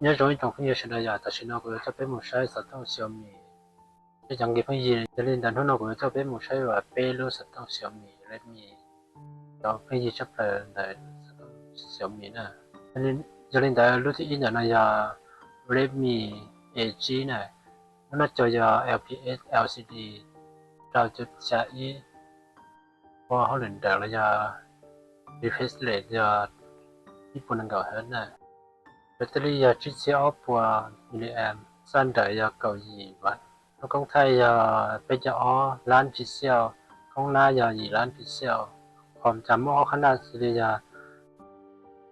Nyob zoo ib tsoom phooj ywg sawv daws, yog tam sim no kuv yuav coj peb mus saib xov tooj Xiaomi. Peb cov nqi phooj ywg, yog li ntawd hnub no kuv yuav coj peb mus saib uas peb lub xov tooj Xiaomi Redmi. Cov phooj ywg tshaj plaws ntawm xov tooj Xiaomi na. Yog li ntawd lub thib ib ntawm no yog Redmi A tsib na. Lub nab cau yog I P S L C D rau cuv xya ib, ua hauj lwm nrawm los yog refresh rate yog ib puas nees nkaum Hz na. Battery yog tsib txhiab ob puas milliamp, xaj nrawm yog kaum yim watt. Lub koob thaij yog peb caug ob lab pixel, koob nab yog yim lab pixel. Qhov cam muaj ob qhab naj xws li yog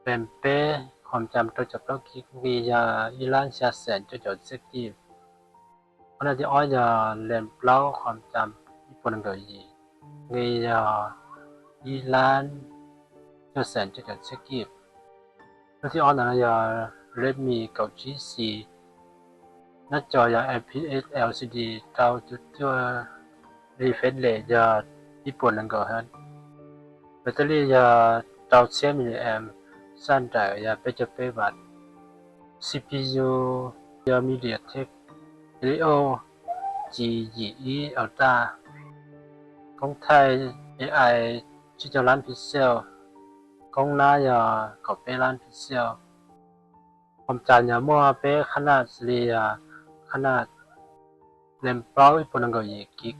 lens peb, qhov cam rau caum plaub kib, nqi yog ib lab xya xees cuaj caum txhiab kib. Qhab naj thib ob yog lens plaub, qhov cam ib puas nees nkaum yim, nqi yog ib lab cuaj xees cuaj caum txhiab kib. Lub thib ob ntawm no yog Redmi kaum tsib C, nab cau yog I P S L C D rau cuv cuaj, refresh rate yog ib puas nees nkaum Hz. Battery yog rau txhiab milliamp, xaj nrawm yog peb caug peb watt. C P U yog MediaTek Helio G yim ib Ultra. Koob thaij A I tsib caug lab pixel, koob nab yog kaum peb lab pixel. Qhov cam yog muaj peb qhab naj xws li yog qhab naj lens plaub ib puas nees nkaum yim kib,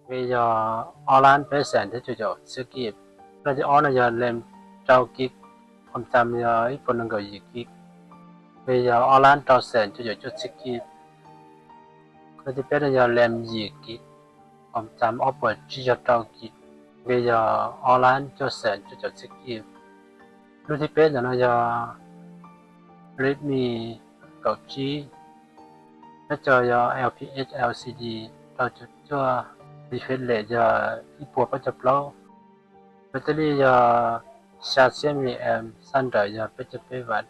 nqi yog ob lab peb xees thiab cuaj caum txhiab kib. Qhab naj thib ob no yog lens rau kib, qhov cam yog ib puas nees nkaum yim kib, nqi yog ob lab rau xees cuaj caum cuaj txhiab kib. Qhab naj thib peb no yog lens yim kib, qhov cam ob puas tsib caug rau kib, nqi yog ob lab cuaj xees cuaj caum txhiab kib. Lub thib peb ntawm no yog Redmi kaum tsib, nab cau yog I P S L C D rau cuv cuaj, refresh rate yog ib puas plaub caug plaub. Battery yog xya txhiab milliamp, xaj nrawm yog peb caug peb watt.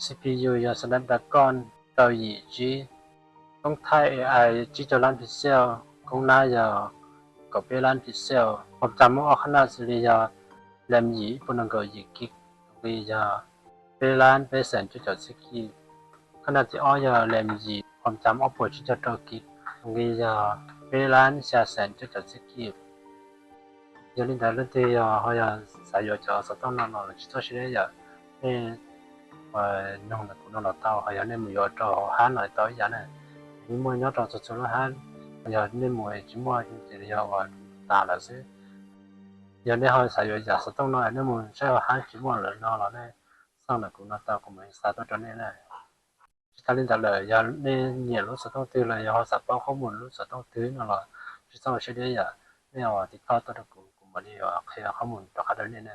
C P U yog Snapdragon rau yim tsib, koob thaij A I tsib caug lab pixel, koob nab yog kaum peb lab pixel. Qhov cam muaj ob qhab naj xws li yog lens yim ib puas nees nkaum yim kib, nqi yog peb lab peb xees cuaj caum txhiab kib. Qhab naj thib ob yog lens yim, qhov cam ob puas tsib caug rau kib, nqi yog peb lab xya xees cuaj caum txhiab kib. Yog li ntawd leej twg yog ho yog xav yuav cov xov tooj no los tsis txhob siab deb yom. Nej nug ntawm kuv no los tau, ho yog nej mus yuav rau hauv hab no tau ib yam na. Yeej muaj nyob rau txhua txhua lub hab, ho yog nej mus tsis muaj ces yog uas tas lawm xwb. Yog nej ho xav yuav yam xov tooj no nej mus saib hauv hab tsis muaj lawm no los nej xauj ntawm kuv no tau, kuv mam xa tuaj rau nej na. Tsis tas li ntawd lawm, yog nej nyiam lub xov tooj twg los yog ho xav paub qhob mus lub xov tooj twg no los tsis txhob ua siab deb yom, nej tiv thoj tuaj rau kuv, kuv mam li qhia qhob mus rov qab rau nej na.